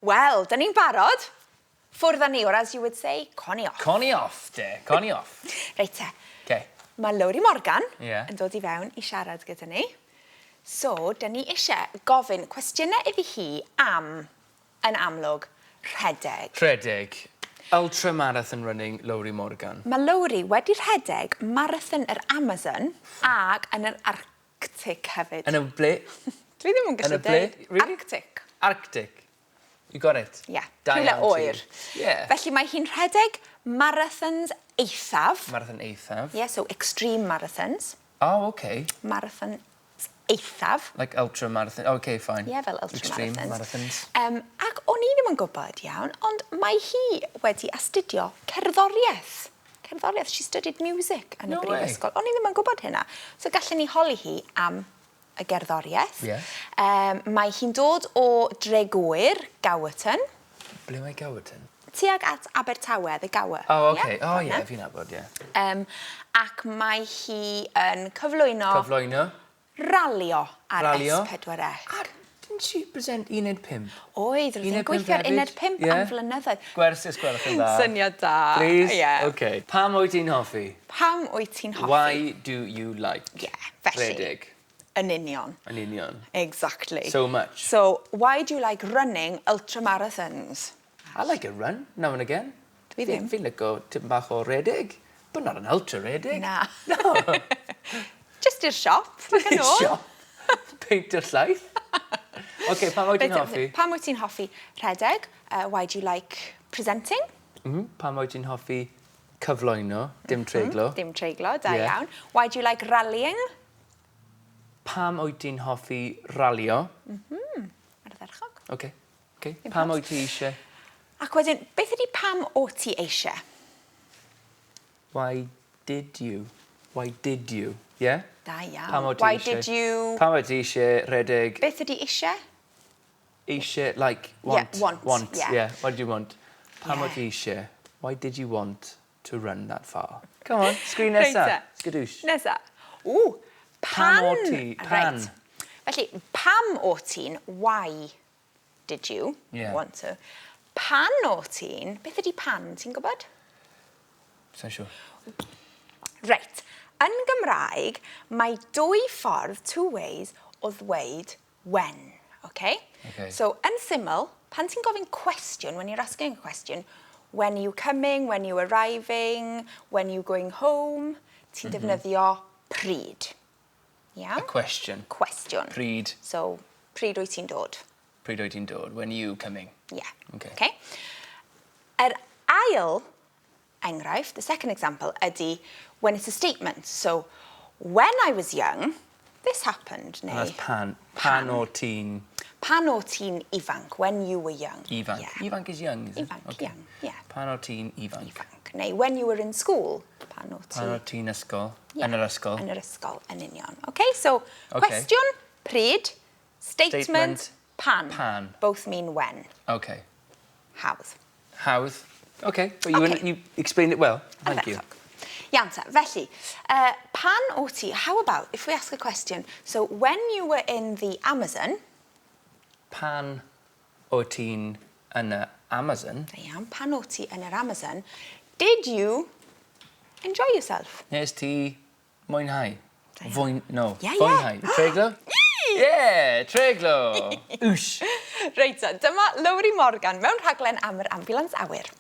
Wel, dyn ni'n barod. Ffwrdd â ni, or as you would say, connie off. Connie off, de. Connie off. Reit te. Okay. Mae Lowri Morgan yeah. yn dod i fewn i siarad gyda ni. So, dyn ni eisiau gofyn cwestiynau iddi hi am, yn amlwg, rhedeg. Rhedeg. Ultra marathon running Lowri Morgan. Mae Lowri wedi rhedeg marathon yr Amazon ac yn yr Arctic hefyd. Yn y ble? Dwi ddim yn gallu Yn y ble? deud. Really? Arctic. Arctic. You got it. Ie. Da Rhywle iawn ti. oer. Ie. Felly mae hi'n rhedeg marathons eithaf. Marathon eithaf. Ie, so extreme marathons. Oh, okay. Marathons eithaf. Like ultra marathon. Okay, fine. Ie, fel ultra Extreme marathons. marathons. Um, ac o'n i ddim yn gwybod iawn, ond mae hi wedi astudio cerddoriaeth. Cerddoriaeth, she studied music yn No y way. brifysgol. O'n i ddim yn gwybod hynna. So gallen ni holi hi am y gerddoriaeth. Ie. Mae hi'n dod o Dregwyr, Gowerton. Ble mae Gowerton? Tuag at Abertawe, the Gower. Oh, okay. Ie? Oh, ie, Fan'na. fi'n nabod, ie. Ac mae hi yn cyflwyno... Cyflwyno. Ralio ar Ralio. S4C. A didn't she present Uned 5? Oedd, roedd hi'n Uned 5 gweithio ar hefyd? Uned 5 Ie. am flynyddoedd. Gwers os gwelwch yn dda. Syniad da. Please? Ie. Okay. Pam wyt ti'n hoffi? Pam wyt ti'n hoffi? Why do you like? Ie, felly. Rhedeg. Yn union. Yn union. Exactly. So much. So, why do you like running ultramarathons? I like a run, now and again. Dwi ddim. Fi'n lico tipyn bach o redeg, but not an ultra redeg. Na. No. Just i'r siop, ac yn ôl. Siop. Peint o'r llaeth. OK, pam wyt ti'n hoffi? Pam wyt ti'n hoffi rhedeg? Why do you like presenting? Pam wyt ti'n hoffi cyflwyno, dim treiglo? Dim treiglo, da Ie. iawn. Why do you like rallying? Pam wyt ti'n hoffi ralio? Ardderchog. OK. OK. Dim Pam probs. wyt ti eisiau? Ac wedyn, beth ydy pam o ti eisiau? Why did you? Why did you? Yeah? Da iawn. Pam o ti Why eisiau? did you... Pam o ti eisiau rhedeg? Beth ydy eisiau? Eisiau, like, want. Yeah, want, Want, yeah. yeah. What do you want? Pam o Yeah. ti eisiau? Why did you want to run that far? Come on, sgrin nesa. Reit te. Sgadwsh. Nesa. Ww, pan... Pam o ti? Pan. Reit. Felly, pam o ti'n, why did you Yeah. want to? Pan o ti'n, beth ydy pan, ti'n gwybod? Sa'n siŵr. Reit, yn Gymraeg, mae dwy ffordd, two ways, o ddweud when, okay? Okay. So, yn syml, pan ti'n gofyn cwestiwn, when you're asking a question, when are you coming, when are you arriving, when are you going home, ti'n defnyddio pryd. Iawn? A question. Cwestiwn. Pryd. So, pryd wyt ti'n dod? Pryd wyt ti'n dod? When are you coming? Yeah. Okay. Okay. Yr ail enghraifft, the second example, ydy when it's a statement. So, when I was young, this happened, neu... And that's pan. Pan o ti'n Pan o ti'n ifanc, when you were young. ifanc. Yeah. Ifanc is young, is it? Ifanc, Okay. young, yeah. Pan o ti'n ifanc. Ifanc. Neu when you were in school, pan o ti'n... Pan o ti'n ysgol. Yeah, Yn yr ysgol. Yn yr ysgol, yn union. Okay, so, Okay. cwestiwn, pryd, statement, Statement, pan. pan. Both mean when. Okay. Hawdd. Hawdd. Okay, but you, Okay. you explained it well. Thank you. Ardderchog. Iawn te, felly, pan o ti, how about if we ask a question? So, when you were in the Amazon, Pan o ti'n yn y Amazon, da iawn, pan o ti yn yr Amazon, did you enjoy yourself? nes ti mwynhau? Da iawn. Fwyn... No. Ie, ie. Fwynhau. Treiglo? Ie, treiglo. Wsh. Reit te, dyma Lowri Morgan mewn rhaglen am yr ambulans awyr.